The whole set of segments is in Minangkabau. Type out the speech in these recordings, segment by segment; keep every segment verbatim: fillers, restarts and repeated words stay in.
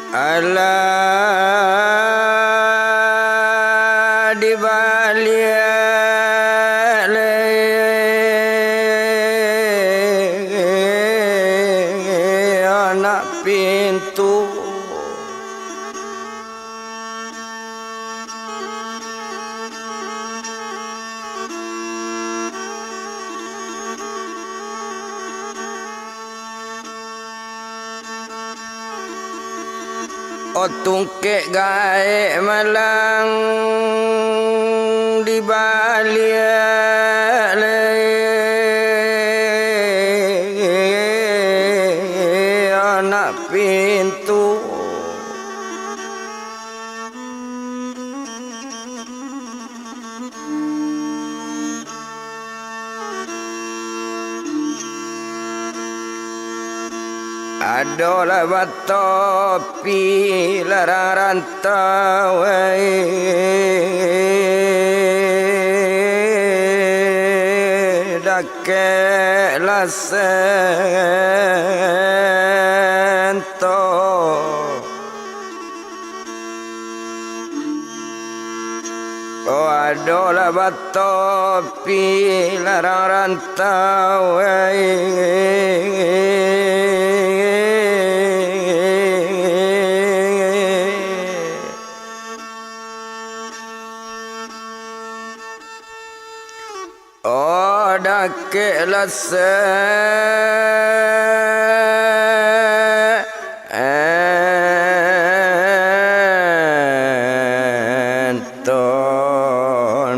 Alah dibaliak lai anak pintu. O tungkek gaek malang dibaliak lai anak pintu. Adolah batopi larang rantau, ai, dakek lah sento. O, adolah batopi larang rantau, ai. O, dakek lah sento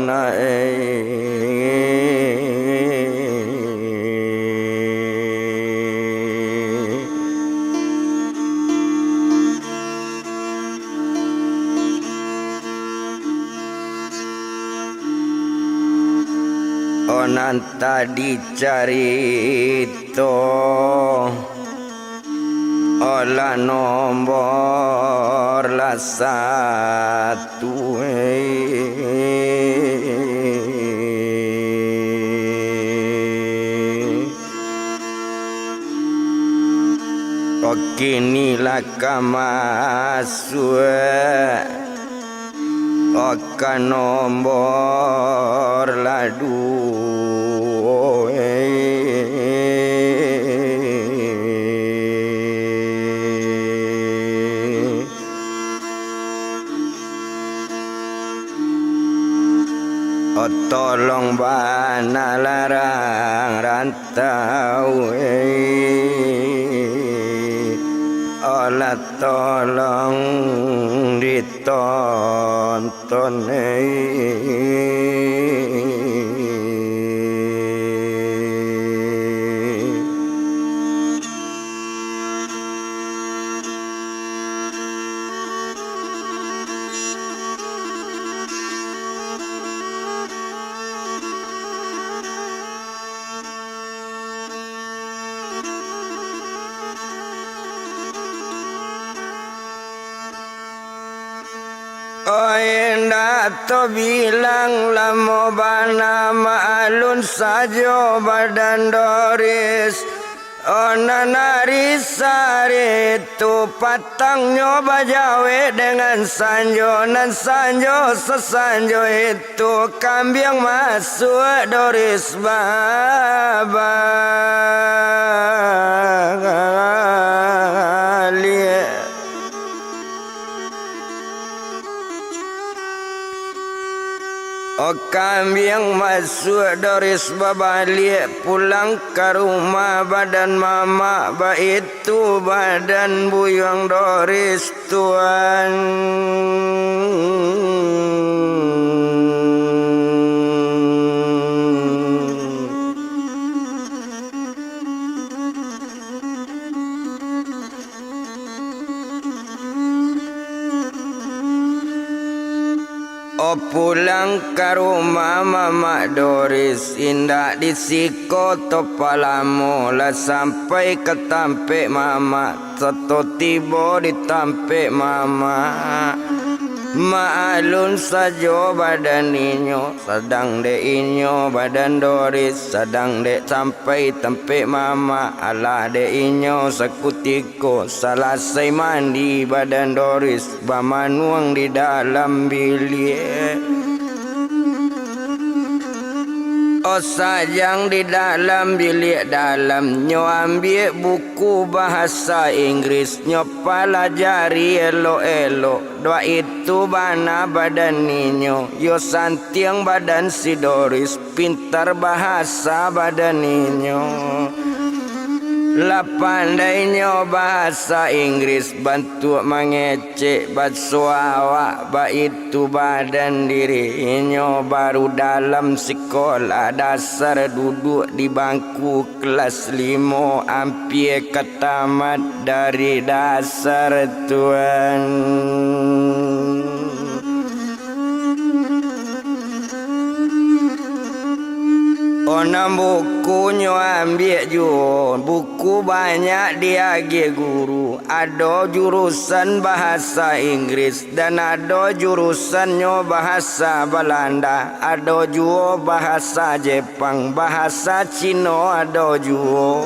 nai. O nan tadi carito, o lah nombor lah satu, eh. O kini lah ka masuak, o ka nombor lah duo, eh. O tolong bana larang rantau, eh. O lah tolong ditonton, eh. Oi, indak tabilang lamo bana, ma alun sajo badan Doris. O nan ari sari tu, patangnyo bajawek dengan sanjo, nan sanjo sasanjo itu kambiang masuak Doris babaliak. O kambiang masuak Doris babaliak pulang ka rumah, badan mamak baitu badan buyuang Doris tuan. O pulang ka rumah mamak Doris, indak di siko topa lamo, lah sampai ka tampek mamak, sato tibo di tampek mamak. Maalun sajo badan inyo, sadang dek inyo badan Doris, sadang dek sampai tampek mamak, alah dek inyo sakutiko, salasai mandi badan Doris, bamanuang di dalam biliak. Oh, sajang di dalam biliak dalam, nyo ambiak buku bahasa Inggris, nyo palajari elok-elok. Baitu bana badan inyo, yo santiang badan si Doris, pintar bahasa badan inyo. Lah pandai nyo bahasa Inggris, bantuak mangecek baso awak, baitu badan diri inyo baru dalam sikolah dasar, duduak di bangku kelas limo, ampia ka tamat dari dasar, tuan. Onam buku nyo ambiak juo, buku banyak diagiah guru, ado jurusan bahasa Inggris, dan ado jurusannyo bahasa Balanda, ado juo bahasa Jepang, bahasa Cino ado juo.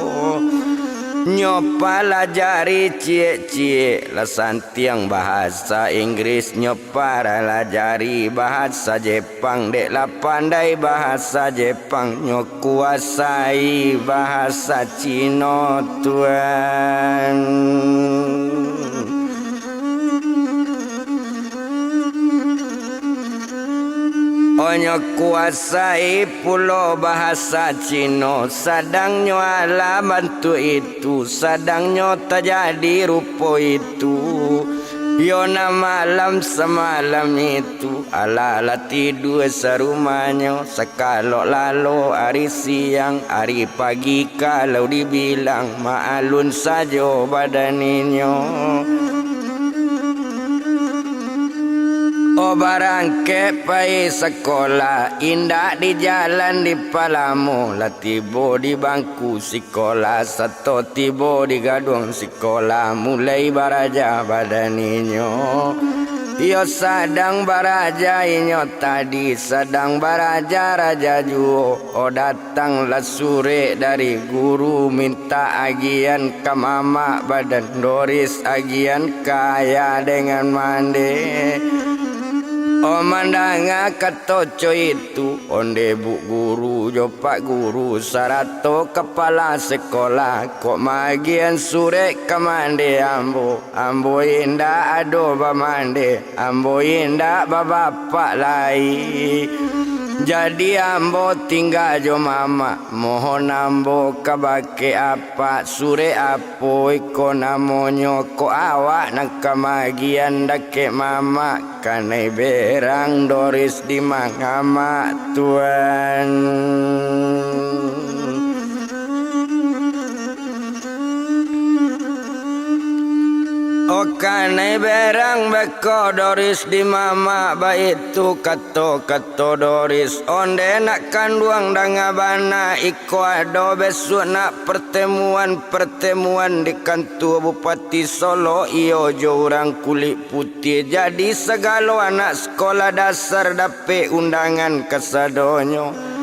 Nyo palajari ciek-ciek, lah santiang bahasa Inggris, nyo palajari bahasa Jepang, dek lah pandai bahasa Jepang, nyo kuasai bahasa Cino, tuan. Onyo kuasai pulo bahasa Cino, sadang nyo alah bantuak itu, sadang nyo tajadi rupo itu. Yo nan malam samalam itu, alah lah tidua sarumahnyo, sakalok lalok ari siang, ari pagi kalau dibilang, maalun sajo badan inyo. Oh, barangkek pai sakolah, indak di jalan dipalamo, lah tibo di bangku sikolah, sato tibo di gaduang sikolah, mulai baraja badan inyo. Iyo sadang baraja inyo tadi, sadang baraja-raja juo. Oh, datanglah surek dari guru, mintak agiahan ka mamak badan Doris, agiahan ka ayah dengan mandeh. Oh, mandanga kato co itu, onde buk guru jo pak guru sarato kapala sekolah, kok maagiahan surek ka mandeh ambo. Ambo indak ado bamandeh, ambo indak babapak lai. Jadi ambo tingga jo mamak, mohon ambo kabake apak, surek apo iko namonyo, kok awak nan ka maagiahan dakek mamak, kanai berang Doris di mangamak, tuan. Oh, kanai berang beko Doris di mamak, baitu kato-kato Doris. Onde nak kanduang danga bana, iko ado besuak nak pertemuan-pertemuan di kantua Bupati Solok, iyo jo urang kulik putiah. Jadi sagalo anak sekolah dasar dapek undangan kasadonyo.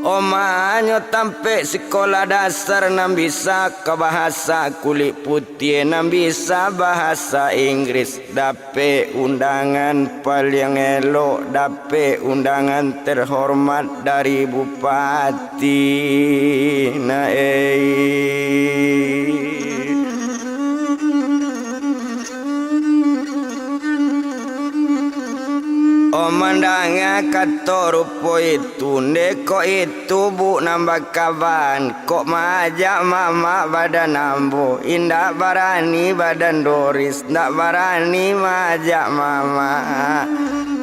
Omahnyo tampek sikolah dasar nan bisa ka bahasa kulik putiah, nan bisa bahasa Inggris, dapek undangan paliang elok, dapek undangan terhormat dari bupati, nah, eh. Oh, mandanga kato rupo itu, ndeh, kok itu buk nan bakaban, kok maajak mamak badan ambo, indak barani badan Doris, ndak barani maajak mamak.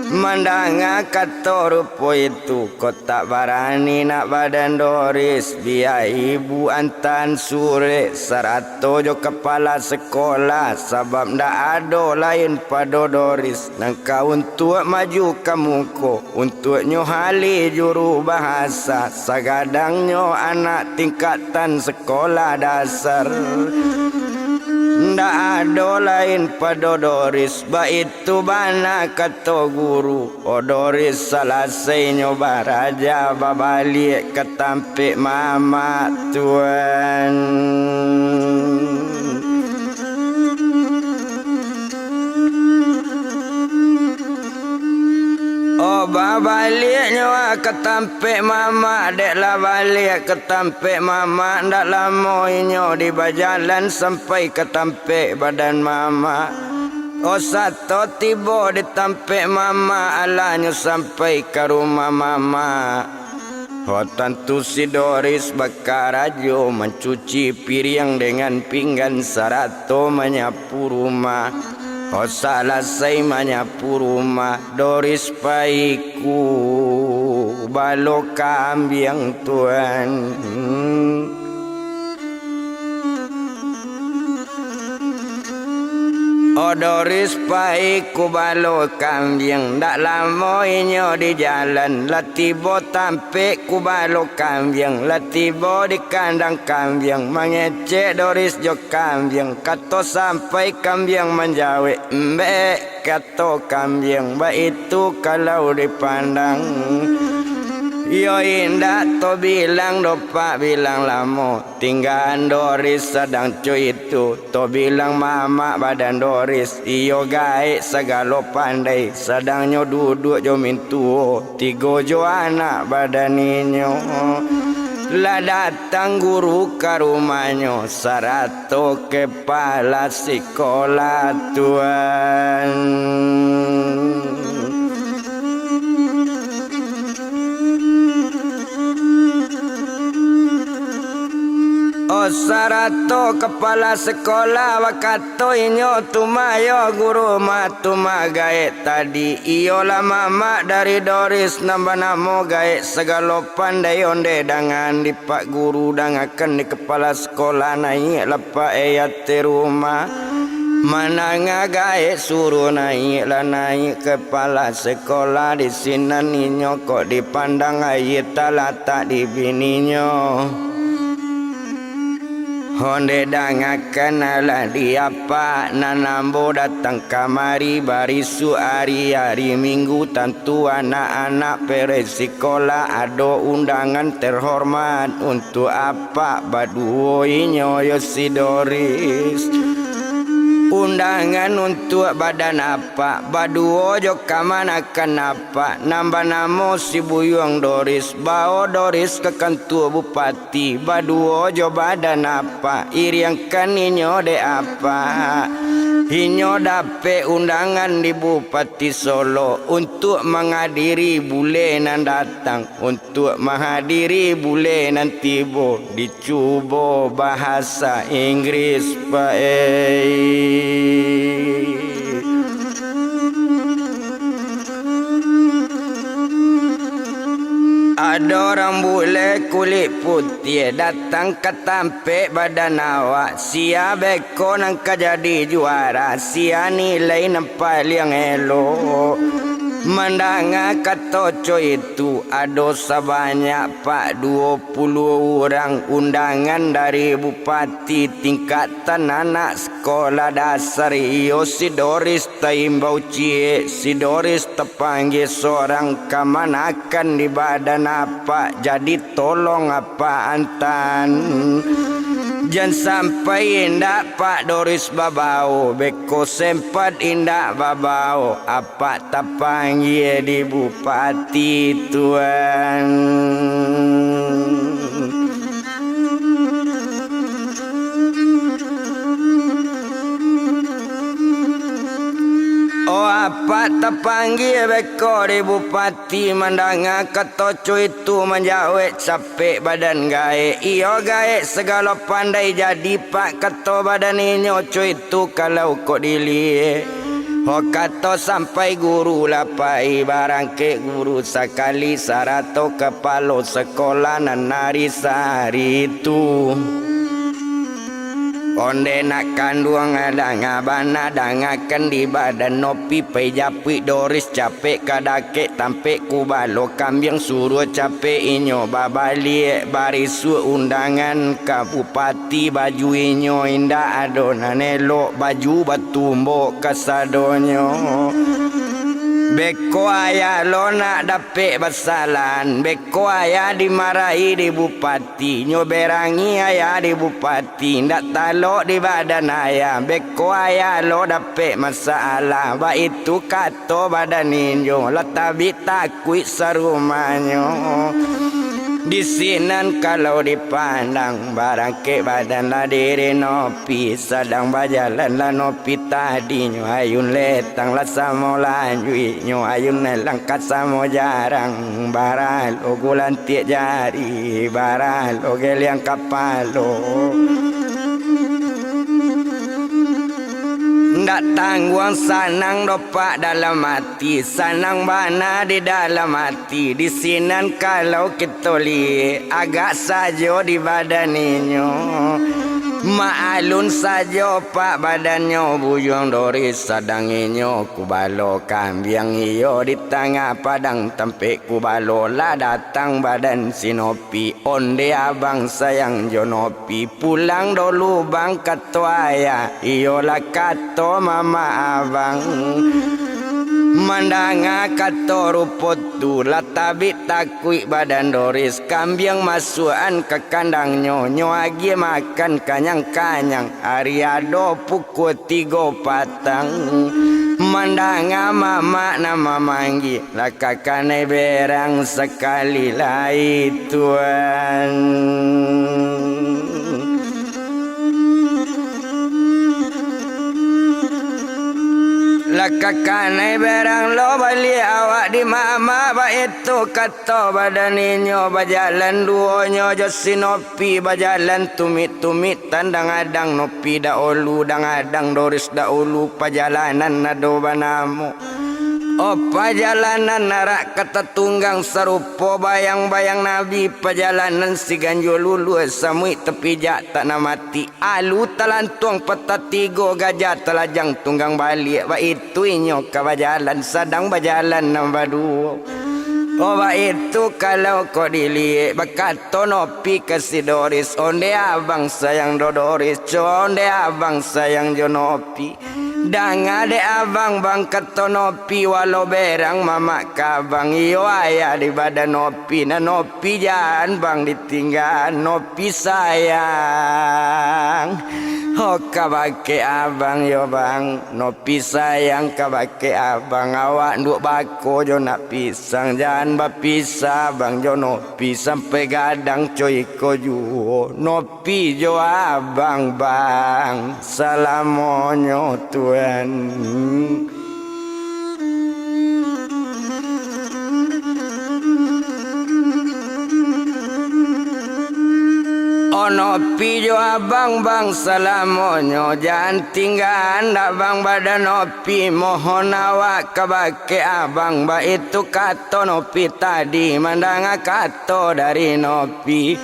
Mandanga kato rupo itu, kok tak barani nak badan Doris, bia ibu antaan surek sarato jo kapala sekolah, sabab ndak ado lain pado Doris nan ka untuak maju ka muko, untuak nyo alih juru bahasa, sagadang nyo anak tingkatan sekolah dasar. Indak ado lain pado Doris, baitu bana kato guru. O Doris, salasainyo baraja, babaliak ka tampek mamak, tuan. O, babaliaknyo ka tampek mamak, dek lah baliak ka tampek mamak, ndak lamo inyo di bajalan sampai ka tampek badan mamak. O, sato tibo di tampek mamak, alah nyo sampai ka rumah mamak. Ho, tantu si Doris bakarajo mancuci piriang dengan pinggan sarato manyapu rumah. Ho, salasai manyapu rumah, Doris pai ku balo kambiang, tuan. O Doris pai ku balo kambiang, ndak lamo inyo di jalan, lah tibo tampek ku balo kambiang, lah tibo di kandang kambiang, mangecek Doris jo kambiang, kato sampai kambiang manjawek, "Mbek," kato kambiang, "baitu kalau dipandang." Iyo indak, to bilang dopak bilang lamo. Tinggaan Doris sadang co itu, to bilang mamak badan Doris, iyo gaek sagalo pandai, sadangnyo duduak jo mintuo, tigo jo anak badan inyo. Lah datang guru ka rumahnyo, sarato kepala sikolah, tuan. O sarato kapala sikolah, bakato inyo, "Tumayo guru mah, tumah gaek tadi, iyolah mamak dari Doris nan banamo gaek sagalo pandai, ondeh dangan di Pak Guru, dangakan di kapala sikolah, naiaklah Pak e ateh rumah." Mandanga gaek suruah naiaklah naiak kapala sikolah, di sinan inyo kok dipandang aia talatak di bininyo. Ondeh dangakan alah di apak, nan ambo datang kamari barisuak ari, ari Minggu, tantu anak-anak perek sikolah ado undangan terhormat untuak apak baduo inyo yo si Doris. Undangan untuak badan apak baduo jo kamanakan apak nan banamo si Buyuang Doris, bao Doris ka kantua bupati baduo jo badan apak, iriangkan inyo dek apak. Inyo dapek undangan di Bupati Solok untuak mangadiri bule nan datang, untuak mahadiri bule nan tibo, dicubo bahasa Inggris, Pak, eh. Ado urang bule kulik putiah datang ka tampek badan awak, sia beko nan ka jadi juara, sia nilai nan paliang elok. Mandanga kato co itu, ado sabanyak pak duo puluah urang undangan dari bupati, tingkatan anak sikolah dasar, iyo si Doris taimbau ciek, si Doris tapanggia sorang, kamanakan di badan apak, jadi tolong apak antaan. Jan sampai indak Pak Doris babao, beko sempat indak babao, apak tapanggia di bupati, Tuan. Oh, apak tapanggia beko di bupati, mandanga kato co itu manjawek capek badan gaek. Iyo gaek sagalo pandai, jadi pak kato badan inyo co itu kalau kok diliek. Ho kato sampai guru lah pai, barangkek guru sakali sarato kapalo sakolah nan ari sahari tu. Onde nak kanduang, danga bana, dangakan di badan Nopi, pai japuik Doris capek ka dakek tampek kubalo kambiang, suruah capek inyo babaliak, barisuak undangan ka bupati, baju inyo indak ado nan elok, baju batumbok kasadonyo. Beko ayah lo nak dapek basalahan, beko ayah dimarahi di bupati. Nyo berangi ayah di bupati, ndak talok di badan ayah. Beko ayah lo dapek masalah, baitu kato badan inyo, lah tabik takuik sarumahnyo. Di sinan kalau dipandang, barangkek badan lah diri Nopi, sadang bajalan lah Nopi tadinyo, ayun letang lah samo lanjuiknyo, ayun elang ka samo jarang, baralo gulantiak jari, baralo geliang kapalo. Ndak tangguang sanang dopak dalam ati, sanang bana di dalam ati. Di sinan kalau kito liek, agak sajo di badan inyo. Maalun sajo pak badannyo, buyuang Doris sadang inyo kubalo kambiang, iyo di tangah padang tampek kubalo lah datang badan si Nopi. Onde abang sayang jo Nopi, pulang dulu bang, kato ayah, iyolah kato mamak abang. Mandanga kato rupo tu, lah tabik takuik badan Doris, kambiang masuakan ka kandangnyo, nyo agiah makan kanyang-kanyang, ari ado pukua tigo patang. Mandanga mamak nan mamanggia, lah ka kanai berang sakali lai, Tuan. Lah ka kanai berang lo baliak awak di mamak, baitu kato badan inyo, bajalan duonyo jo si Nopi, bajalan tumik-tumik, tandang adang Nopi dahulu, dang adang Doris dahulu, pajalanan ado banamo. Oh, pajalanan arak ka tatunggang, sarupo bayang-bayang Nabi, pajalanan si ganjua luluah, samuik tapijak tak nan mati, alu talantuang patah tigo, gajah talajang tunggang baliak, baitu inyo ka bajalan, sadang bajalan nan baduo. Oh, baitu kalau kok diliek, bakato Nopi ka si Doris, onde abang sayang do Doris, co onde abang sayang jo Nopi. Danga dek abang bang, kato Nopi, walau berang mamak ka abang, iyo ayah di badan Nopi, nah Nopi jan bang ditinggaan, Nopi sayang. Ho kabake abang yo bang, Nopi sayang kabake abang, awak nduak bako jo nak pisang, jan bapisah bang jo Nopi, sampai gadang co iko juo, Nopi Pi jo abang, bang, salamonyo, Tuan. Ono pi jo abang, bang, salamonyo, jan tinggaan abang badan Nopi, mohon awak kabake abang, baitu kato Nopi tadi, mandanga kato dari Nopi.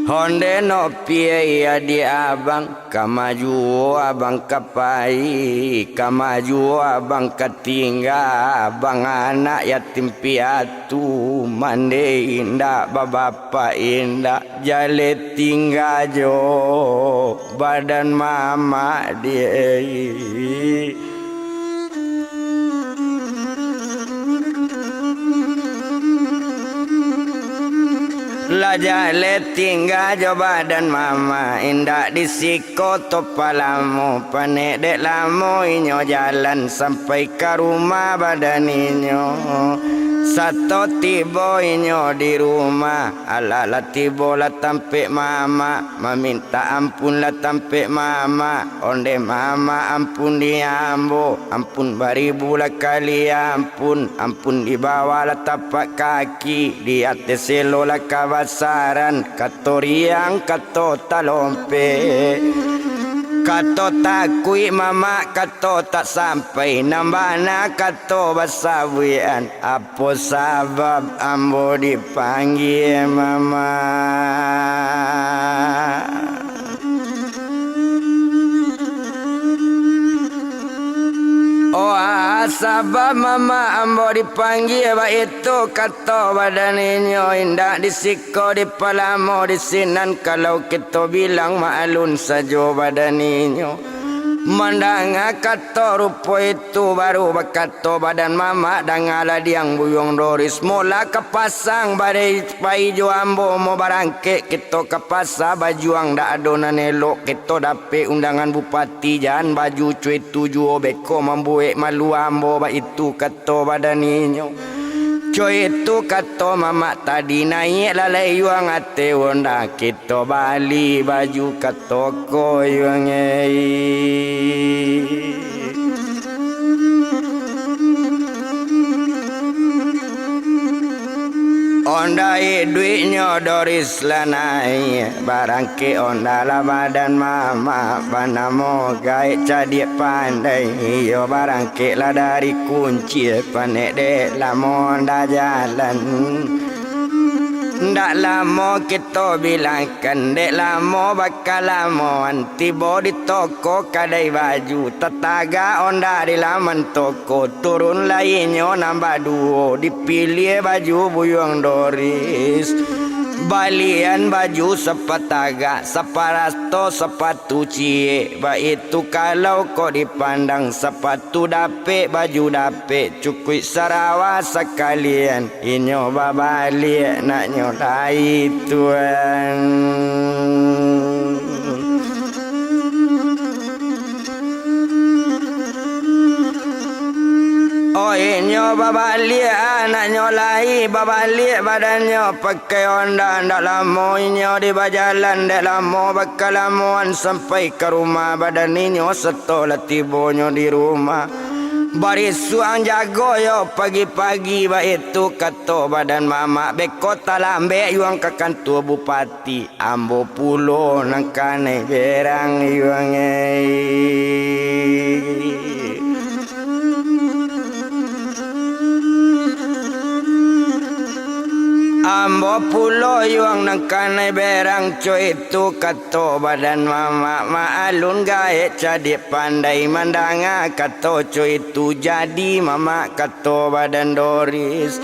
Onde Nopi, iya di abang, kama juo abang ka pai, kama juo abang ka tingga, abang anak yatim piatu, mande indak, babapak indak, jaleh tingga jo badan mamak di. Lah jaleh tingga jo badan mamak, indak di siko topa lamo, panek dek lamo inyo jalan sampai ka rumah badan inyo. Sato tibo inyo di rumah, alah lah tibo lah tampek mamak, mamintak ampun lah tampek mamak, onde mamak ampun di ambo, ampun baribu lah kali ampun, ampun di bawah lah tapak kaki, di ateh selo lah kabasaran, kato riang, kato talompeh, kato takuik mamak, kato tak sampai, nan bana kato basabuikan. Apo sabab ambo dipanggia mamak? Sabab mamak ambo dipanggia, baitu kato badan inyo, indak di siko dipalamo di sinan, kalau kito bilang maklun sajo badan inyo. Mandanga kato rupo itu, baru bakato badan mamak, danga ladiang buyuang Doris, mola ka pasang badai pai jo ambo, mo barangkek kito ka pasa bajuang, dak ado nan elok kito dapek undangan bupati, jan baju cuitu juo beko mambuek malu ambo, baitu kato badan inyo. Cuitu kato mamak tadi, naiak lalai yuang ateh onda, kito bali baju ka toko yuang ei. Onda iduiknyo Doris lah naiak, barangkek onda lah badan mamak, banamo gaek cadiak pandai, iyo barangkek lah dari Kuncik, panek dek lamo onda jalan. Ndak lamo kito bilangkan, dek lamo bakalamoan, tibo di toko kadai baju, tatagak onda di laman toko. Turun lai inyo nan baduo, dipiliah baju buyuang Doris. Balian baju sapatagak, saparato sapatu ciek, baitu kalau kok dipandang, sapatu dapek, baju dapek, cukuik sarawa sakalian, inyo babaliak naknyo lai tuan. Oh, inyo babaliak anaknyo lai, babaliak badannyo pakai onda. Ndak lamo inyo di bajalan, dek lamo bakalamoan sampai ka rumah badan inyo. Sato lah tibonyo di rumah, barisuang jago yo pagi-pagi, baitu kato badan mamak, beko talambek yuang ka kantua bupati. Ambo pulo nan kanai berang yuang ei. Ambo pulo yuang nan kanai berang, cuitu kato badan mamak, mak alun gaek cadiak pandai, mandanga kato cuitu jadi mamak kato badan Doris.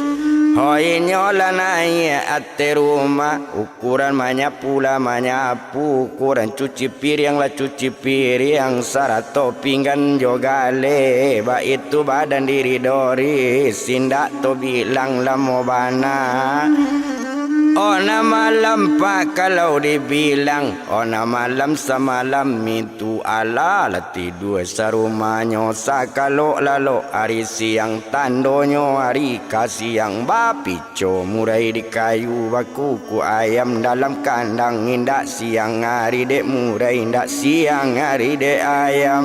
Hoi nyo lah naiak ateh rumah, ukuran manyapu lah manyapu, ukuran cuci piriang lah cuci piriang, sarato pinggan jo galeh, baitu badan diri Doris, indak tobilang lamo bana. Oh, nan malam pak kalau dibilang, oh, nan malam samalam itu, alah lah tidua sarumahnyo, sakalok lalok ari siang, tandonyo ari ka siang, bapi co murai di kayu, bakukuak ayam dalam kandang, indak siang ari dek murai, indak siang ari dek ayam.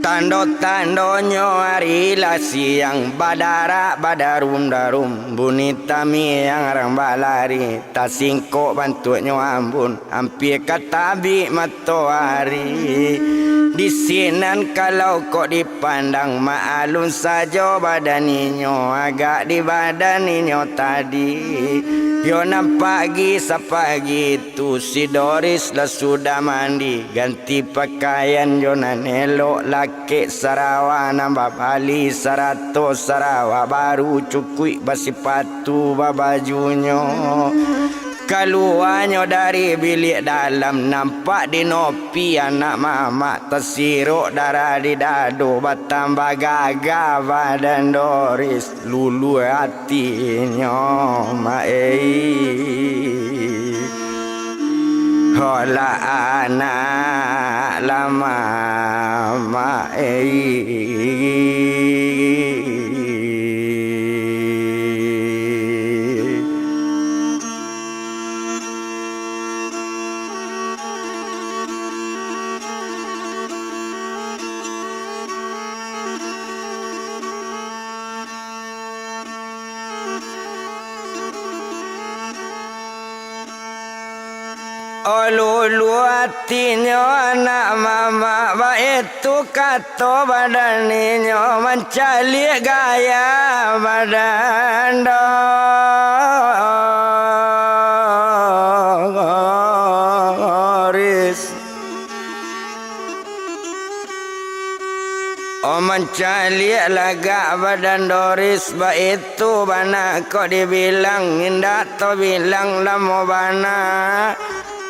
Tando-tandonyo ari lah siang, badarak badarum-darum, bunyi tamiang rang balari, tasingkok bantuaknyo ambun, ampia ka tabik matoari. Di sinan kalau kok dipandang, mak alun sajo badan inyo, agak di badan inyo tadi. Yo nan pagi sapagi tu, si Doris lah sudah mandi, ganti pakaian jo nan elok, lakek sarawa nan babali, sarato sarawa baru, cukuik basipatu babajunyo. Kaluanyo dari biliak dalam, nampak di nopi anak mamak, tasirok darah di dado, batambah gagah badan Doris, luluah atinyo, mak ei. Holah anak lah mamak ei. Oh, luluah atinyo anak mamak, baitu kato badan inyo, mancaliak gaya badan Doris. Oh, mancaliak lagak badan Doris, baitu bana kok dibilang, indak tabilang lamo bana.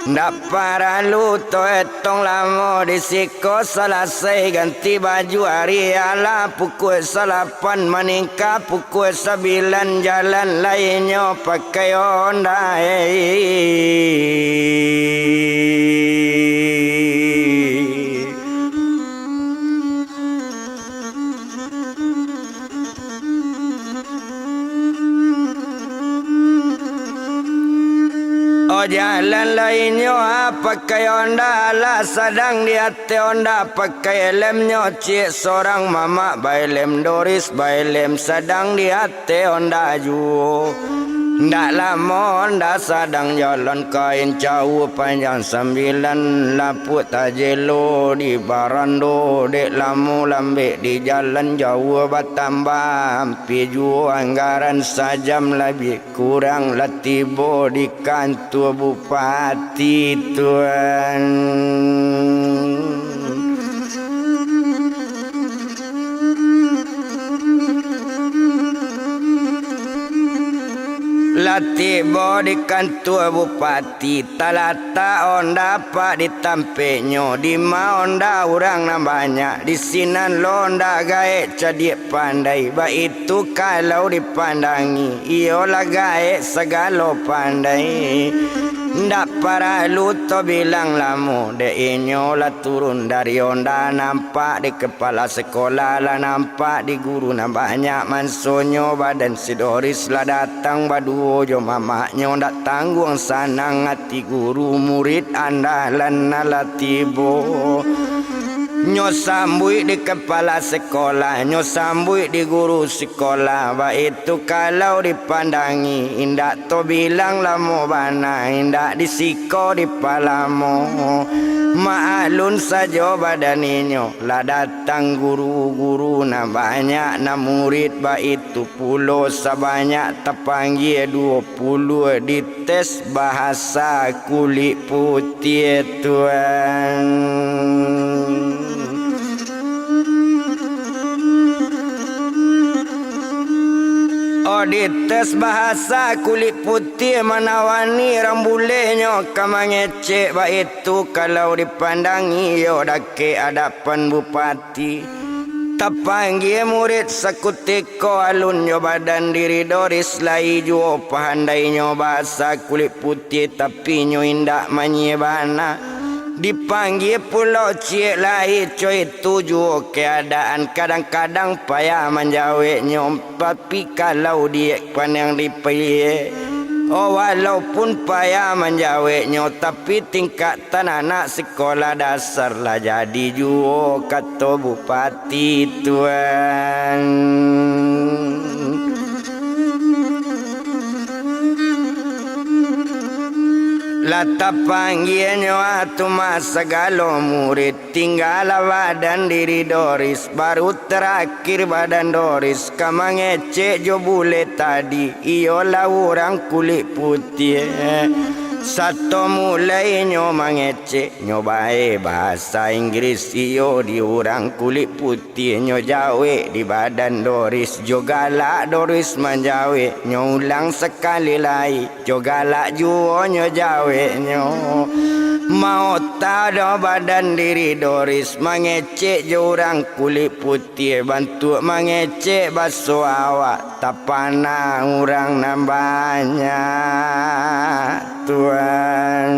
Ndak paralu taetong lamo, di siko salasai ganti baju ari, alah pukua salapan maningka pukua sabilan, jalan lai nyo pakai onda. Oh, jalan lai nyo, ah, pakai onda, alah sadang di ateh onda, pakai elem nyo ciek sorang, mamak baelem, Doris baelem, sadang di ateh onda juo. Ndak lamo onda sadang jalan, kain cawua panjang sambilan, lapuak tajelo di barando, dek lamo lambek di jalan, jauah batambah ampia juo, anggaran sajam labiah kurang lah tibo di kantua bupati, Tuan. Lah tibo di kantua bupati, talatak onda apak di tampeknyo, dima onda urang nan banyak, di sinan lo onda gaek cadiak pandai, baitu kalau dipandangi, iyo lah gaek sagalo pandai. Ndak paralu tabilang lamo, dek inyo lah turun dari onda, nampak di kepala sekolah, lah nampak di guru nan banyak. Mansonyo badan si Doris lah datang baduo jo mamaknyo, ndak tangguang sanang ati guru, murid andalan nan lah tibo. Nyo sambuik di kepala sekolah, nyo sambuik di guru sekolah, baitu kalau dipandangi, indak tabilang lamo bana, indak di siko dipalamo. Maklun sajo badan inyo, lah datang guru-guru nan banyak, nan murid baitu pulo sabanyak, tapanggia duo puluah di tes bahasa kulik putiah, Tuan. Oh, di tes bahasa kulik putiah, manawani urang bulehnyo ka mangecek, baitu kalau dipandangi, iyo dakek adapan bupati. Tapanggia murid sakutiko, alun jo badan diri Doris, lai juo pahandainyo bahasa kulik putiah, tapi nyo indak manyie bana. Dipanggia pulo ciek lai, co itu juo keadaan, kadang-kadang payah manjaweknyo, tapi kalau diek pandang dipiliah, oh, walaupun payah manjaweknyo, tapi tingkatan anak sikolah dasar lah jadi juo, kato bupati, Tuan. Lah tapanggianyo atu mah sagalo murid, tinggalah badan diri Doris, baru tarakhir badan Doris ka mangecek jo bule tadi, iyolah urang kulik putiah. Sato mulainyo mangecek, nyo bae bahasa Inggris, iyo di urang kulik putiah nyo jawek di badan Doris, jo galak Doris manjawek, nyo ulang sakali lai, jo galak juo nyo jaweknyo. Maota doh badan diri Doris, mangecek jo urang kulik putiah, bantuak mangecek baso awak, tapana urang nan banyak, Tuan.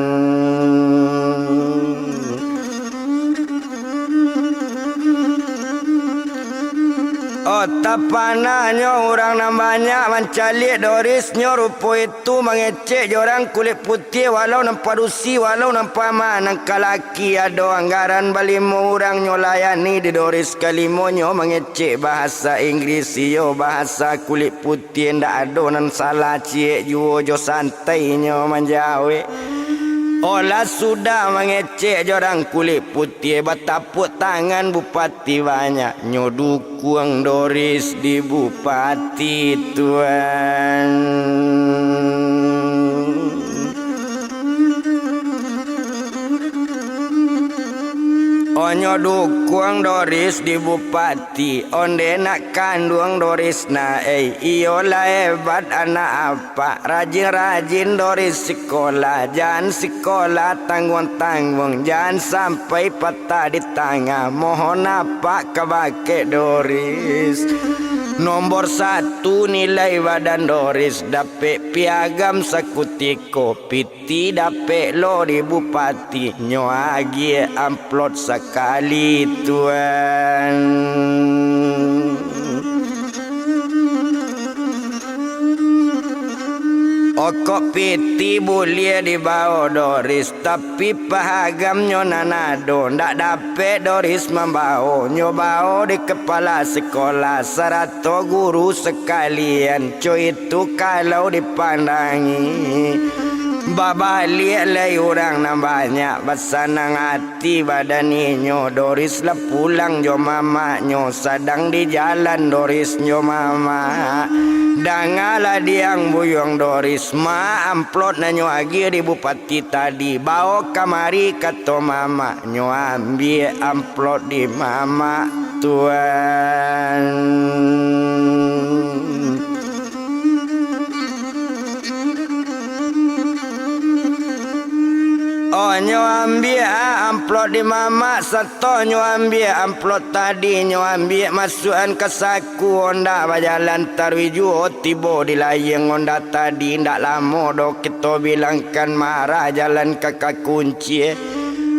Oh, tapanahnyo urang nan banyak mancaliak Doris, nyo rupo itu mangecek jo urang kulik putiah, walau nan padusi, walau nan paman, nan kalaki ado anggaran balimo urang nyo layani di Doris, kalimonyo mangecek bahasa Inggris, iyo bahasa kulik putiah, ndak ado nan salah ciek juo jo san- tainyo manjawek. Olah sudah mangecek jo urang kulik putiah, batapuak tangan bupati banyak, nyo dukuang Doris di bupati, Tuan. Onyo dukuang Doris di bupati, onde nak kanduang Doris na ei, iyo lah hebat anak apak, rajin-rajin Doris sikolah, jan sikolah tangguang-tangguang, jan sampai patah di tangah, mohon apak kabake Doris. Nombor satu nilai badan Doris, dapek piagam sakutiko, piti dapek lo di bupati, nyo agiah amplop sakali, tuan. Okok piti buliah dibao Doris, tapi pahagamnyo nan ado, ndak dapek Doris mambao. Nyo bao di kepala sikolah, sarato guru sakalian, co itu kalau dipandangi. Babaliak lai urang nan banyak, basanang ati badan inyo, Doris lah pulang jo mamaknyo, sadang di jalan Doris jo mamak. Dangalah diang buyuang Doris, ma amplop nan nyo agiah di bupati tadi, bao kamari kato mamak, nyo ambiak amplop di mamak, tuan. Oh, nyo ambiak amplop di mamak, sato nyo ambiak amplop tadi, nyo ambiak masuakan ka saku onda, bajalan taruih juo tibo di layang onda tadi. Ndak lamo doh kito bilangkan marah jalan ka kakunci.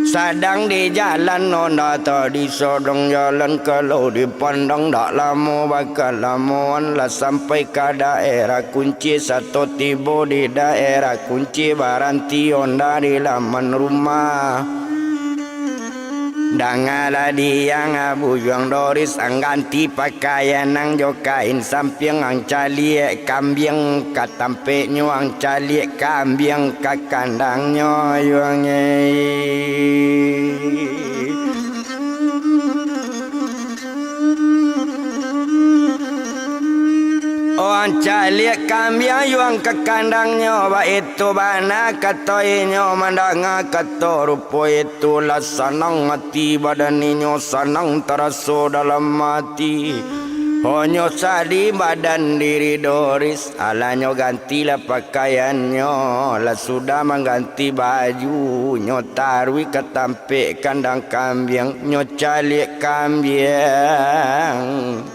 Sadang di jalan onda tadi, sadang jalan kalau dipandang, ndak lamo bakalamoan lah sampai ka daerah Kunci, sato tibo di daerah Kunci, baranti onda di laman rumah. Dangalah diang buyuang Doris, ang ganti pakaian ang jo kain sampiang, ang caliak kambiang ka tampeknyo, ang caliak kambiang ka kandangnyo, yuang ei. Oh, ang caliak kambiang yuang ka kandangnyo, baitu bana kato inyo mandanga kato rupo itu, lah sanang ati badan inyo, sanang taraso dalam ati. Honyo sadih badan diri Doris, alah nyo gantilah pakaiannyo, lah sudah mangganti baju, nyo taruih ka tampek kandang kambiang, nyo caliak kambiang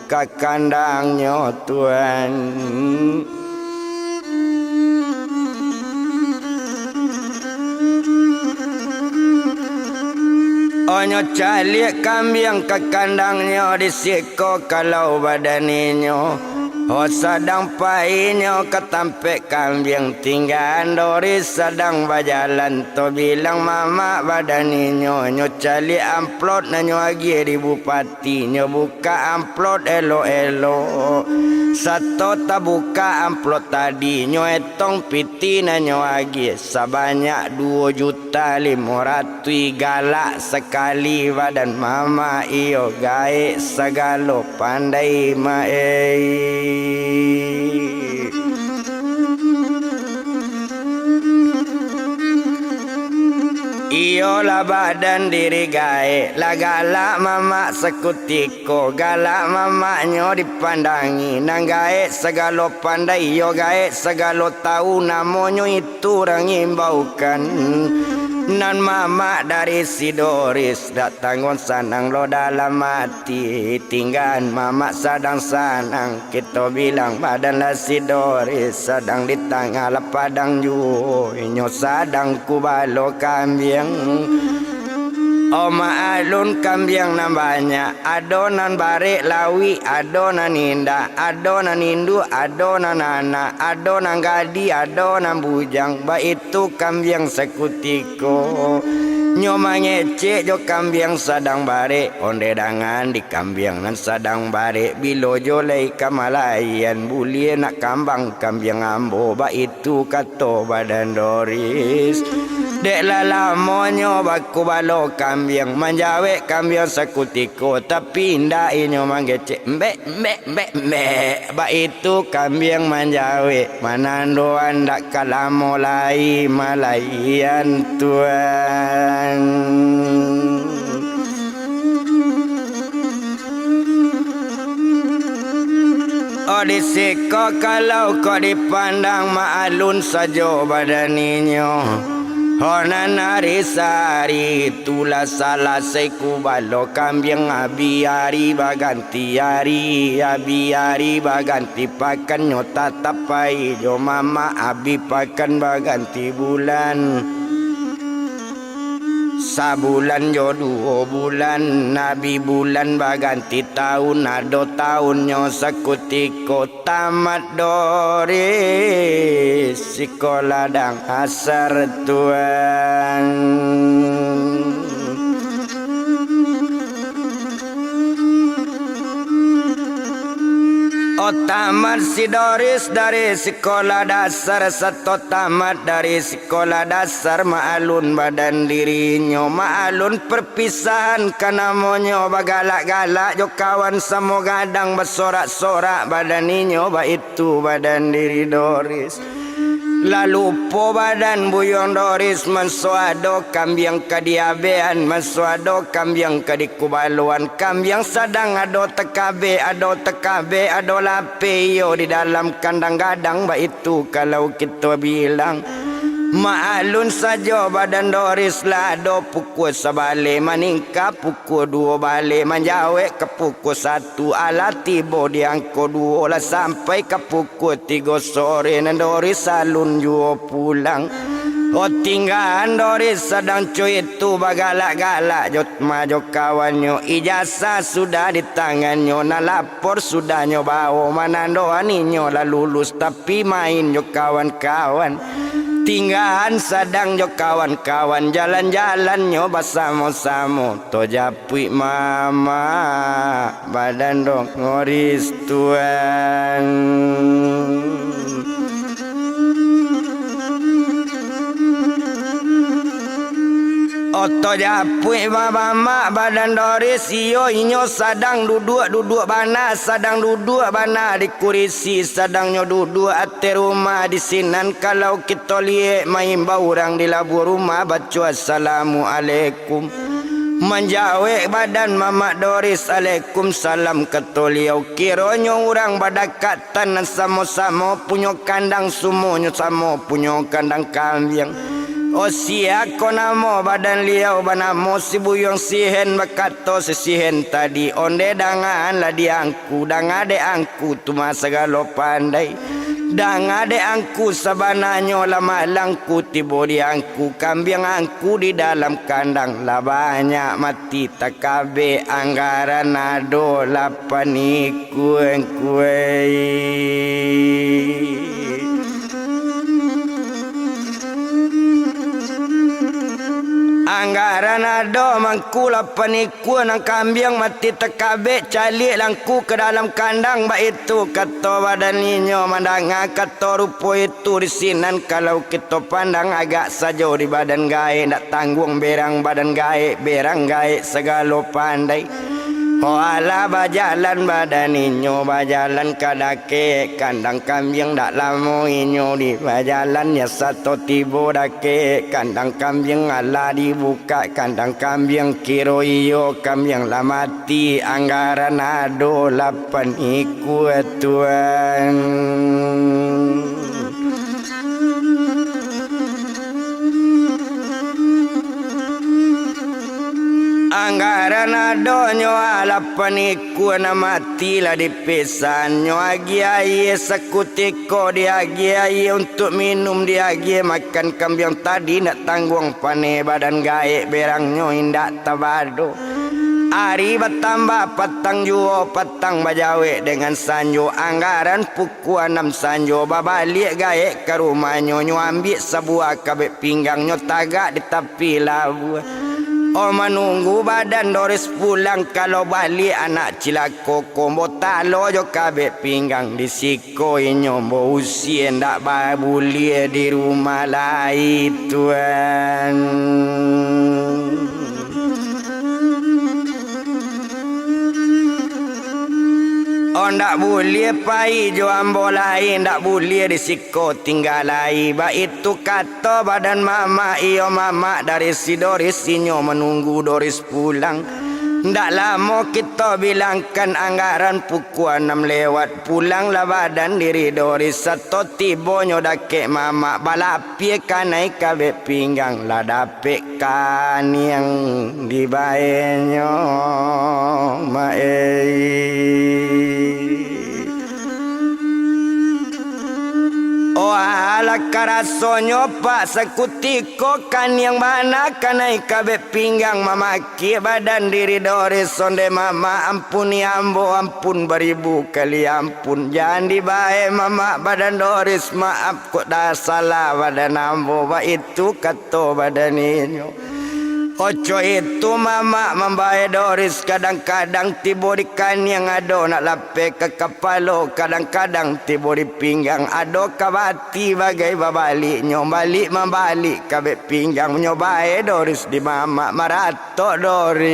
ka kandangnyo, tuan. Onyo caliak kambiang ka kandangnyo, di siko kalau badan inyo. Oh, sadang pai nyo ka tampek kambiang, tinggaan Doris sadang bajalan. Tabilang mamak badan inyo, nyo caliak amplop nan nyo agiah di bupati, nyo bukak amplop elok-elok. Sato tabukak amplop tadi, nyo etong piti nan nyo agiah, sabanyak duo juta limo ratuih, galak sakali badan mamak, iyo gaek sagalo pandai ma ei. Iyolah badan diri gaek, lah galak mamak sakutiko, galak mamaknyo dipandangi, nan gaek sagalo pandai, iyo gaek sagalo tau, namonyo itu urang imbaukan. Nan mamak dari si Doris, dak tangguang sanang lo dalam ati, tinggaan mamak sadang sanang. Kito bilang badan lah si Doris, sadang di tangah lah padang juo, inyo sadang kubalo kambiang. Oh, maalun kambiang nan banyak, ado nan barek lawik, ado nan indak, ado nan induak, ado nan anak, ado nan gadih, ado nan bujang, baitu kambiang sakutiko. Nyo mangecek jo kambiang sadang barek, onde dangan di kambiang nan sadang barek, bilo jo lai ka malaian, buliah nak kambang kambiang ambo, baitu kato badan Doris. Dek lah lamonyo bakubalo kambiang, manjawek kambiang sakutiko, tapi indak inyo mangecek, mbek, mbek, mbek, mbek. Baitu kambiang manjawek, manando andak ka lamo lai malaian, tuan. Di siko kalau kok dipandang, mak alun sajo badan inyo. Ho nan ari sahari tu lah salasai kubalo kambiang, abih ari baganti ari, abih ari baganti pakan, nyo tatap pai jo mamak, abih pakan baganti bulan. Sabulan jo duo bulan, abih bulan baganti taun, ado taunnyo sakutiko. Tamat Doris sikolah dasar, Tuan. Oh, tamat si Doris dari sikolah dasar, sato tamat dari sikolah dasar, mak alun badan dirinyo, mak alun perpisahan ka namonyo, bagalak-galak jo kawan samo gadang, basorak-sorak badan inyo, baitu badan diri Doris. Lah lupo badan buyuang Doris, manso ado kambiang ka diabekan, manso ado kambiang ka dikubaloan, kambiang sadang ado takabek, ado takabek, ado lapeh iyo di dalam kandang gadang, baitu kalau kito bilang. Mak alun sajo badan Doris lah ado pukua sabaleh, maningka pukua duo baleh, manjawek ka pukua satu, alah tibo di angko duo, lah sampai ka pukua tigo sore, nan Doris alun juo pulang. Oh, tinggaan Doris sadang co itu bagalak-galak jo ma jo kawannyo, ijazah sudah di tangannyo, nan lapor sudah nyo bao, manandoan inyo lah lulus, tapi main jo kawan-kawan. Tinggaan sadang jo kawan-kawan, jalan-jalannyo basamo-samo. Tojapuik mamak badan Doris, Tuan. Oto japuik mamak badan Doris, iyo inyo sadang duduak, duduak bana, sadang duduak bana di kurisi, sadang nyo duduak ateh rumah di sinan. Kalau kito liek, maimbau urang di labuah rumah, baco assalamualaikum. Manjawek badan mamak Doris, "Alaikumsalam," kato liau. Kironyo urang badakatan nan samo-samo punyo kandang, sumonyo samo punyo kandang kambiang. Oh, sia ko namo badan liau, banamo si Buyuang Sihen, bakato si Sihen tadi, "Onde dangaanlah di angku, danga dek angku tu mah sagalo pandai. Danga dek angku, sabananyo lah malangku tibo di angku, kambiang angku di dalam kandang lah banyak mati takabek, anggaran ado lapan ikua, angkuai." Anggaran ado mangku lapan ikua, nan kambiang mati takabek, caliak langku ka dalam kandang, baitu kato badan inyo. Mandanga kato rupo itu di sinan, kalau kito pandang agak sajo di badan gaek, ndak tangguang berang badan gaek, berang gaek sagalo pandai. Oh alah, bajalan badan inyo, bajalan ka dakek kandang kambiang, ndak lamo inyo di bajalan, nyo sato tibo dakek kandang kambiang, alah dibukak kandang kambiang, kiro iyo kambiang lah mati, anggaran ado lapan ikua, Tuan. Anggaran adonyo alah lapan ikua, nan mati lah dipisahannyo, agiah aia sakutiko, diagiah aia untuak minum, diagiah makan kambiang tadi, ndak tangguang paneh badan gaek, berangnyo indak tabado. Ari batambah, patang juo, patang bajawek dengan sanjo, anggaran pukua anam sanjo, babaliak gaek ka rumahnyo, nyo ambiak sabuah kabek pinggang, nyo tagak di tapi labuah. Oh, manunggu badan Doris pulang, kalau baliak anak cilako ko, botalo jo kabek pinggang di siko. Ko inyo bausia, ndak babuliah di rumah lai, Tuan. Oh, ndak buliah pai jo ambo lai, ndak buliah di siko tingga lai. Baitu kato badan mamak, iyo mamak dari si Doris, inyo manunggu Doris pulang. Ndak lamo kito bilangkan anggaran pukua anam lewat, pulanglah badan diri Doris, sato tibonyo dakek mamak, balapie kanai kabek pinggang, lah dapek kaniang dibaenyo, mak ei. Oh alah, karasonyo, Pak, sakutiko kaniang bana kanai kabek pinggang, mamakik badan diri Doris, onde mamak, ampuni ambo, ampun baribu kali ampun, jan dibae mamak badan Doris, maaf kok dah salah badan ambo, baitu kato badan inyo. Oco itu mamak mambae Doris, kadang-kadang tibo di kaniang, ado nak lapeh ka kapalo, kadang-kadang tibo di pinggang, ado ka bati bagai babaliknyo, balik mambalik kabek pinggang, nyo bae Doris di mamak, maratok Doris.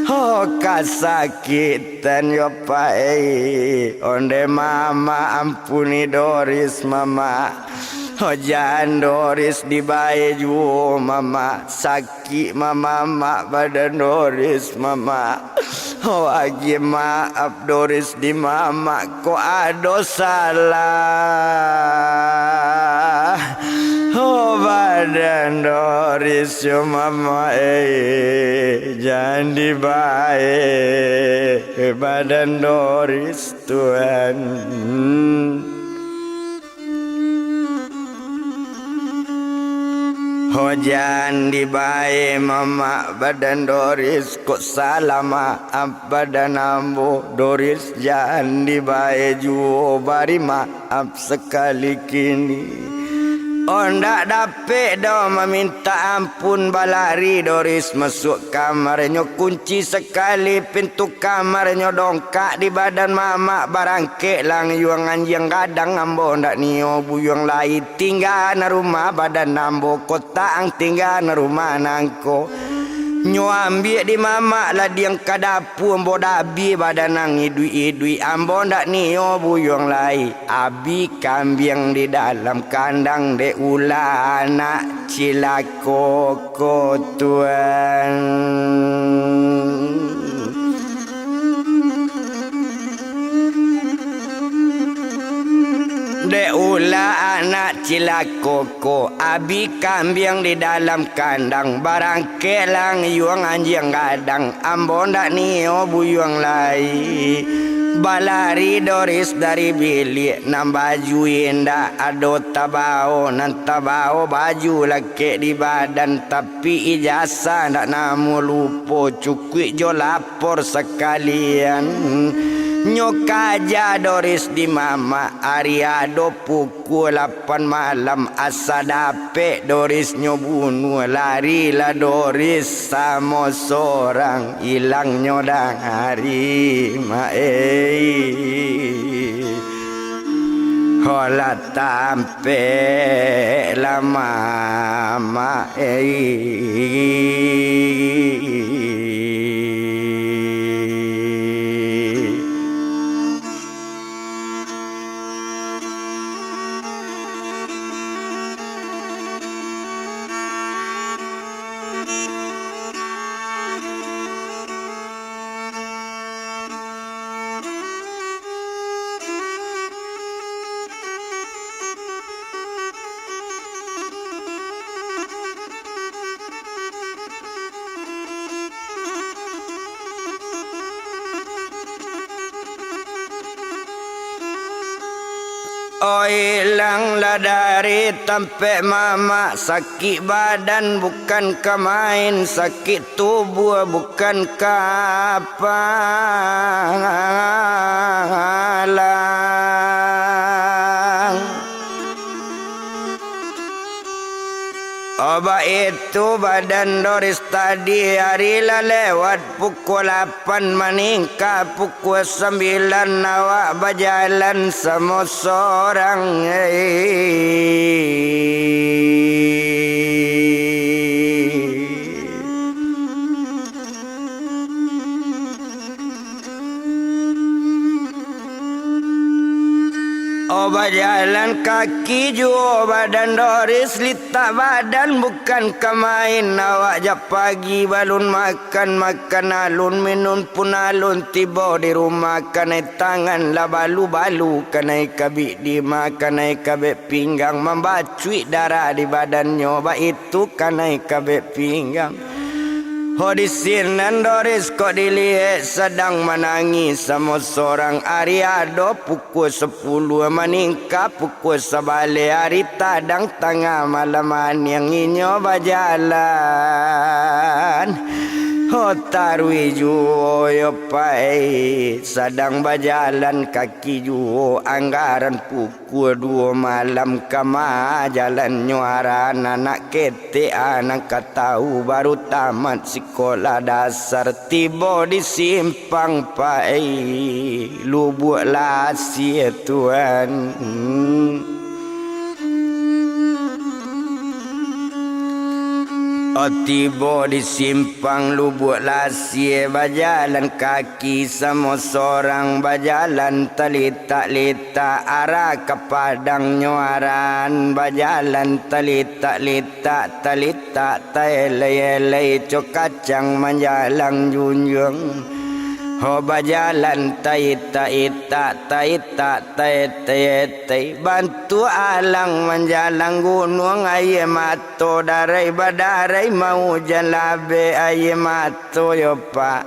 Oh, kasakitan yo, Pak ei, onde mamak, ampuni Doris, mamak. Oh, jan Doris dibae juo, mamak. Sakik mamamak badan Doris, mamak. Oh, agiah maaf Doris di mamak, kok ado salah. Oh, badan Doris yo, mamak ei, jan dibae badan Doris, Tuan. Ho, jan dibae mamak badan Doris, kok salah maaf badan ambo, Doris jan dibae juo, bari maaf sakali kini. Oh, ndak dapek doh mamintak ampun, balari Doris masuak kamarnyo, kunci sakali pintu kamarnyo, dongkak di badan mamak, barangkek langiuang anjiang gadang, ambo ndak nio buyuang lai, tingga nan rumah badan ambo, kotak ang tingga nan rumah nangko. Nyo ambiak di mamak ladiang ka dapua, ambo dabie badan ang iduik-iduik, ambo ndak nio buyuang lai. Abi kambiang di dalam kandang, dek ulah anak cilako ko, Tuan. Dek ulah anak cilako ko, abi kambiang di dalam kandang, barang kek langiuang anjiang gadang, ambo ndak nio buyuang lai. Balari Doris dari biliak, nan baju indak ado tabao, nan tabao baju lakek di badan, tapi ijasah ndak namuah lupo, cukuik jo lapor sakalian. Nyo kaja Doris di mamak, ari ado pukua lapan malam, asa dapek Doris nyo bunuah, larilah Doris samo sorang, ilangnyo dang ari, mak ei. Holah tampek lah mamak ei. Oi, ilanglah dari tampek mamak, sakik badan bukan ka main, sakik tubuah bukan ka apalah. Obat itu badan Doris tadi ari lah lewat pukua lapan, maningka pukua sambilan, awak bajalan samo sorang. Bajalan kaki juo badan Doris, litak badan bukan ka main. Awak jak pagi balun makan, makan alun, minun pun alun. Tibo di rumah, kanai tangan lah balu-balu, kanai kabik dima, kanai kabek pinggang, mambacuik darah di badannyo, baitu kanai kabek pinggang. Ho, di sinan Doris kok diliek sadang manangih samo sorang. Ari ado pukua sapuluah, maningka pukua sabaleh, ari tadang tangah malam aniang inyo bajalan. Ho, taruih juo yo pai, sadang bajalan kaki juo, anggaran pukua duo malam. Kama jalannyo aran anak ketek, anak ka tahu, baru tamat sikolah dasar, tibo di simpang pai Lubuak Lasie, tuan. Oh, tibo di simpang Lubuak Lasie, bajalan kaki samo sorang, bajalan talitak-litak, arah ka Padang nyo aran, bajalan talitak-litak, talitak taelai-elai, co kacang manjalang junjuang. Ho, bajalan taitak-itak, taitak taetai-etai, bantuak alang manjalang gunuang, aia mato darai badarai, maujan labek aia mato yo, Pak.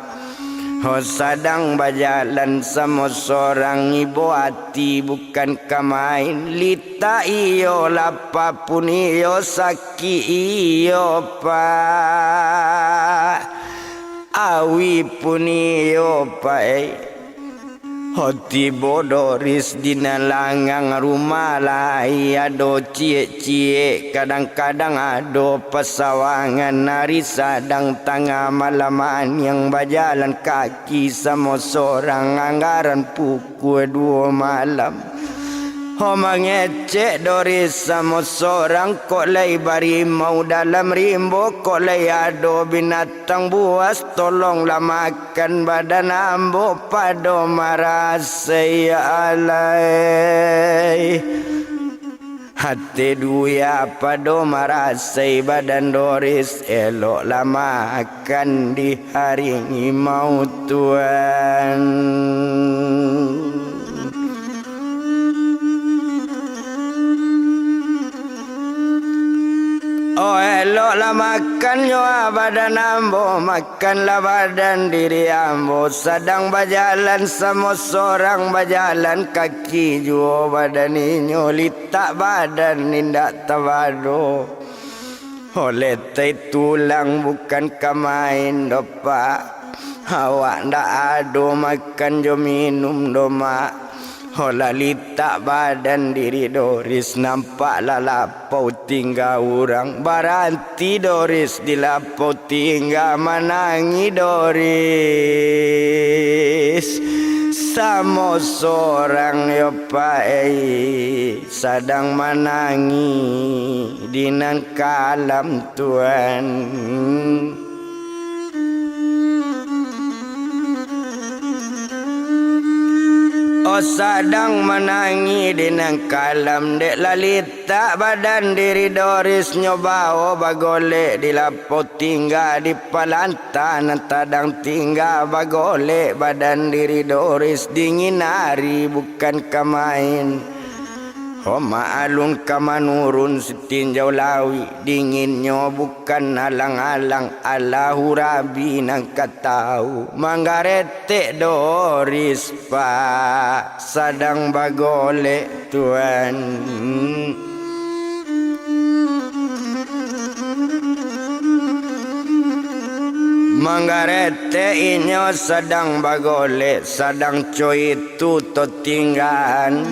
Ho, sadang bajalan samo sorang, ibo ati bukan ka main, litak iyo, lapa pun iyo, sakik iyo, Pak. Awi pun iyo, Pak, eh. Ho, tibo Doris di nan langang rumah lai ado ciek-ciek, kadang-kadang ado pasawangan, ari sadang tangah malam aniang bajalan kaki samo sorang, anggaran pukua duo malam. Ho, mangecek Doris samo sorang, kok lai barimau dalam rimbo, kok lai ado binatang buas, tolonglah makan badan ambo, pado marasai, ya alai. Ateh duya pado marasai badan Doris, eloklah makan di hari mautuan. Oh, eloklah makan nyo, ah, badan ambo, makanlah badan diri ambo. Sadang bajalan samo sorang, bajalan kaki juo badan inyo, litak badan indak tabado. Ho, letai tulang bukan ka main doh, Pak. Awak ndak ado makan jo minum doh, Mak. Ho, lah litak badan diri Doris, nampak lah lapau tingga urang. Baranti Doris di lapau tingga, manangih Doris samo sorang yo, Pak, eh. Sadang manangih di nan kalam, tuan. Oh, sadang manangih di nan kalam, dek lah litak badan diri Doris, nyo bao bagolek di lapau tingga, di palanta nan tadang tingga, bagolek badan diri Doris, dingin ari bukan ka main. Ho, maalun ka manurun sitinjau lauik, dinginnyo bukan alang-alang, Allahu Rabbi nan ka tahu. Manggaretek Doris, Pak, sadang bagolek, tuan. Manggaretek inyo sadang bagolek, sadang coit tu to tinggaan,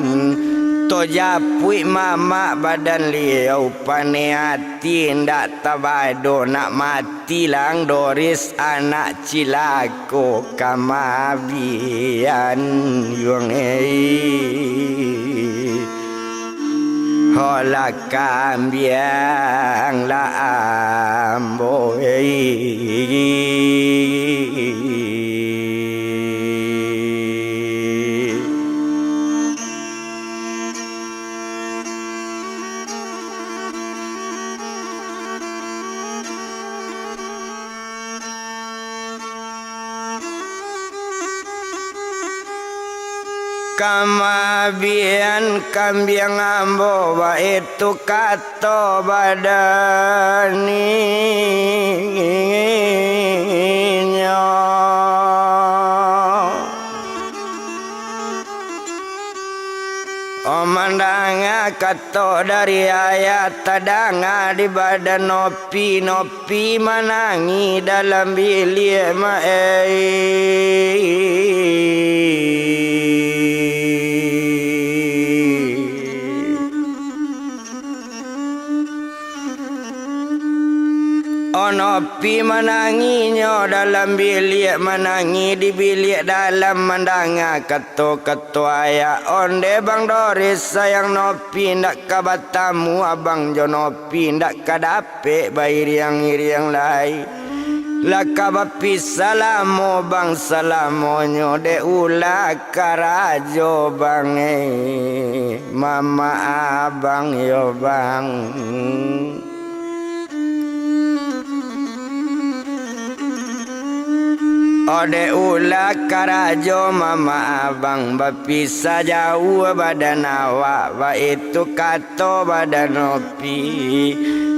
to japuik mamak badan liau, paneh ati indak tabado, nak mati lang Doris anak cilako kamabian yuang ei. Holah kambiang lah ambo ei. Kamabian kambiang ambo, baitu kato badaninyo. Oh, mandanga kato dari ayah, tadanga di badan Nopi, Nopi manangih dalam biliak ma-, eh. Oh, Nopi manangihnyo dalam biliak, manangih di biliak dalam, mandanga kato-kato ayah. Onde Bang Doris sayang, Nopi ndak ka batamu abang jo Nopi, ndak ka dapek bairiang-iriang lai. Lah ka bapisah lamo bang salamonyo, dek ulah karajo bang, eh, mamak abang yo bang. Odeh ulah karajo mamak abang, bapisah jauah badan awak, baitu kato badan Nopi.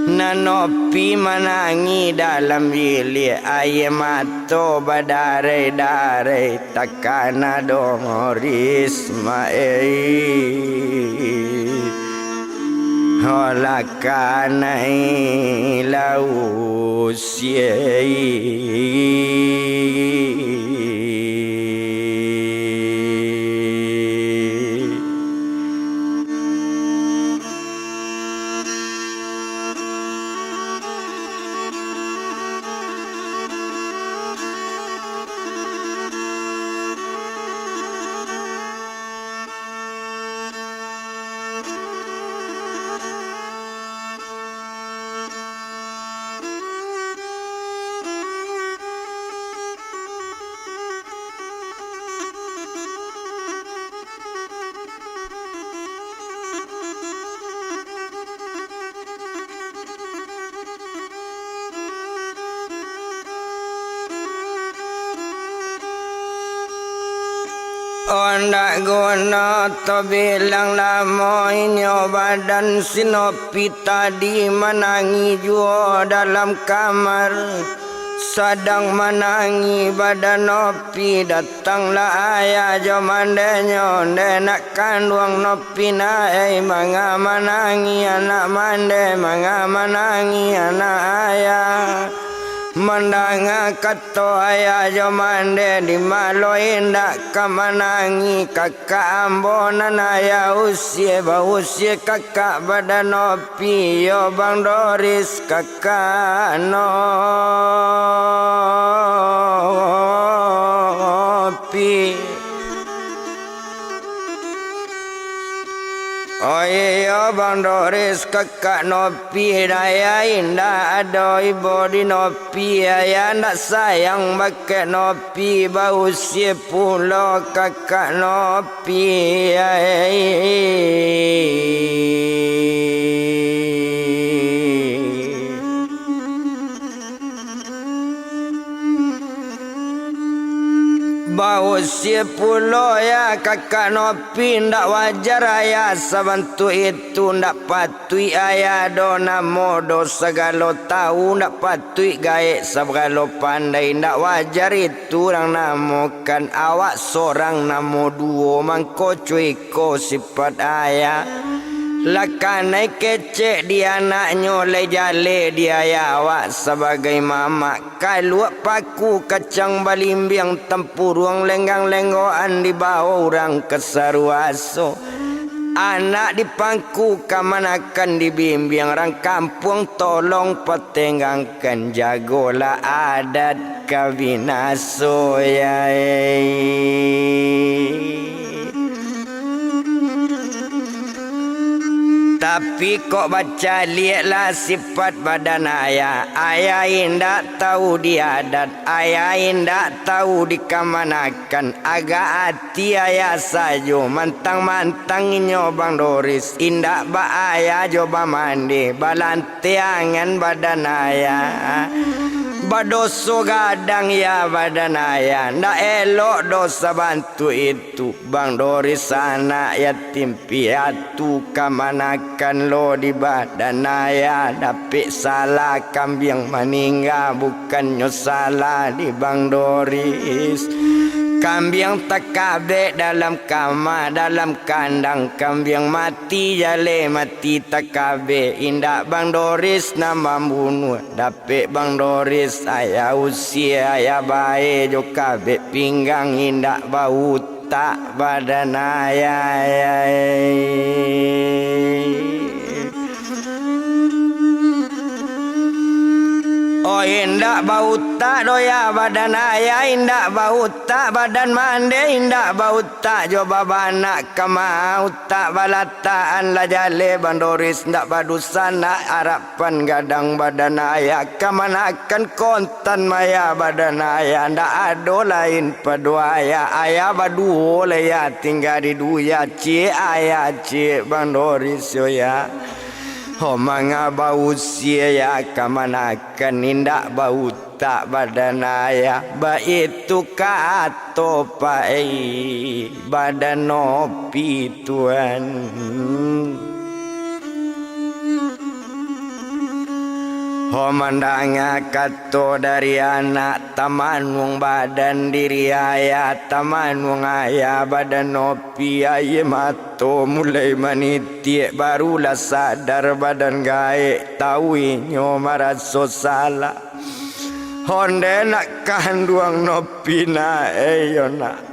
Nan Nopi manangih dalam biliak, aia mato badarai-darai. Takana Doris ma-, eh, ho lakanai lausiai. Ondak guno tabilang lamo inyo, badan si Nopi tadi manangih juo dalam kamar. Sadang manangih badan Nopi, datanglah ayah jo mandenyo, ndeh nak kanduang Nopi. Pinai manga manangih anak mande, manga manangih anak ayah. Mandanga kato ayah jo mande, di malo indak ka manangih kakak ambo nan ayah usie, bausie kakak badan Nopi, yo Bang Doris kakak Nopi. Oh iyo, Bang Doris, kakak Nopi, daya indak ado ibo di Nopi, ayah ndak sayang bakeh Nopi, bausie pulo kakak Nopi, ai. Bausie pulo, ya, kakak Nopi, ndak wajar, ayah, sabantuak itu, ndak patuik, ayah, do namo do sagalo tau, ndak patuik gaek sagalo pandai, ndak wajar itu urang namokan awak sorang namo duo, mangko cuek ko sipat ayah. Lah kanai kecek di anaknyo, lai jaleh di ayah awak sabagai mamak. Kaluak paku kacang balimbiang, tampuruang lenggang-lenggoan dibao urang kasaruaso. Anak dipangku kamanakan dibimbiang, rang kampuang tolong patenggangkan, jagolah adat ka binaso, yai. Tapi kok bacaliaklah sipat badan ayah, ayah indak tau di adat, ayah indak tau di kamanakan, agak ati ayah sajo, mantang-mantang inyo Bang Doris, indak ba-ayah jo bamande, balantiangan badan ayah. Badoso gadang ya badan ayah, ndak elok doh sabantuak itu. Bang Doris anak yatim piatu, kamanakan lo di badan ayah. Dapek salah kambiang maningga, bukannyo salah di Bang Doris. Kambiang takabek dalam kama, dalam kandang, kambiang mati jaleh, mati takabek. Indak Bang Doris nan mambunuah. Dapek Bang Doris, ayah usie, ayah bae jo kabek pinggang, indak bautak badan ayah. Oh, indak bautak doh ya badan ayah, indak bautak badan mande, indak bautak jo babanak kama, utak balatakan lah jaleh Bang Doris, indak badusanak arap pan gadang badan ayah, kamanakan kontan maya badan ayah, ndak ado lain pado ayah, ayah baduo lah ya tingga di duya, ciek ayah, ciek Bang Doris yo ya. Ho manga bausie ya, kamanakan indak bautak badan ayah, baitu kato pai badan Nopi tuan. Ho mandanga kato dari anak, tamanuang badan diri ayah, tamanuang ayah badan Nopi, aia mato mulai manitiak, barulah sadar badan gaek, tau inyo maraso salah. Onde nak kanduang Nopi nak, eh, yo nak.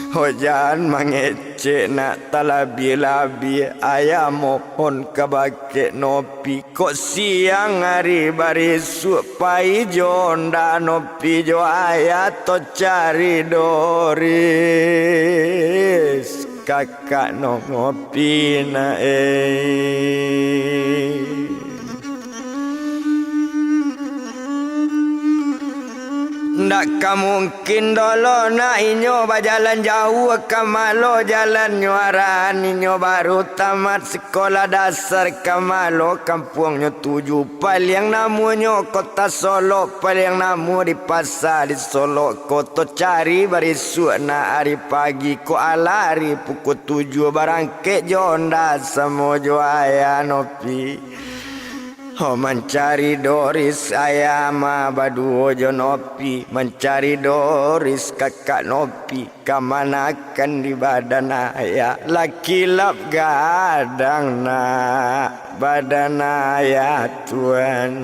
Ho jan mangecek nak, talabiah-labiah ayah mohon kabake Nopi. Kok siang ari barisuak pai jo onda Nopi jo ayah to cari Doris. Kakak Nopi nak, eh. Ndak ka mungkin dolo nak inyo bajalan jauah ka Malo, jalannyo arahan inyo baru tamat sikolah dasar ka Malo, kampuangnyo tuju, paliang namonyo Kota Solok, paliang namo di pasa di Solok ko. To cari barisuak nak ari pagi ko, alah ari pukua tujuah, barangkek jo onda samo jo ayah Nopi. Ho mancari Doris ayah ma baduo jo Nopi, mancari Doris kakak Nopi, kamanakan di badan ayah, lah kilap gadang nak badan ayah tuan.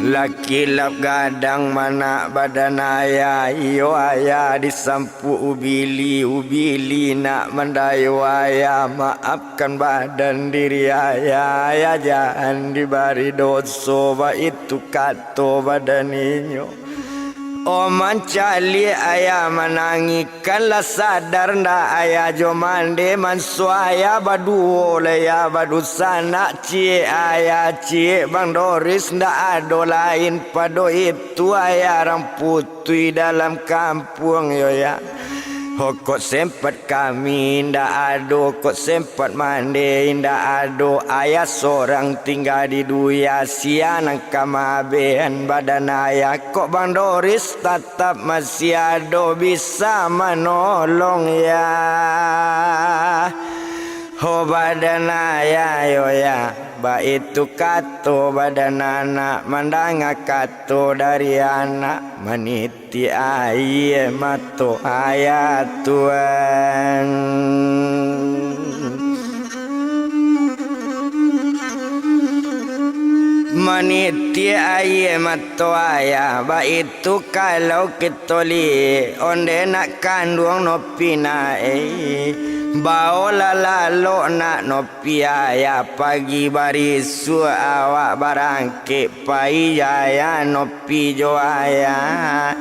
Lah kilap gadang manak badan ayah, iyo ayah disampuak ubili, ubili nak mandayo ayah, maafkan badan diri ayah, ayah jan dibari doso, baitu kato badan inyo. Oh mancaliak ayah manangih, kan lah sadar ndak ayah jo mande, manso ayah baduo lah ya badusanak, ciek ayah ciek Bang Doris, ndak ado lain pado itu ayah rang putuih dalam kampuang yo ya. Ho kok sempat kami indak ado, kok sempat mande indak ado, ayah sorang tingga di duya, sia nan ka maabehan badan ayah, kok Bang Doris tatap masih ado bisa manolong ya. Ho badan ayah yo ya, baitu kato badan anak, mandanga kato dari anak, manit- tiak aia mato ayah tuan. Manitiak aia mato ayah, baitu kalau kito liek, onde nak kanduang Nopi nak, eh. Baolah lalok nak Nopi ayah, pagi barisuak awak barangkek pai jo ayah Nopi jo ayah.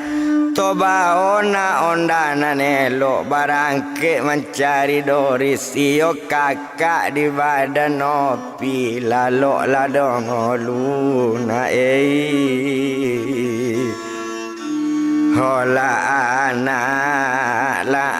To bao nak onda nan elok, barangkek mancari Doris, iyo kakak di badan Nopi, lalok lah dongo lu nak, eh. Ho lah anak, lah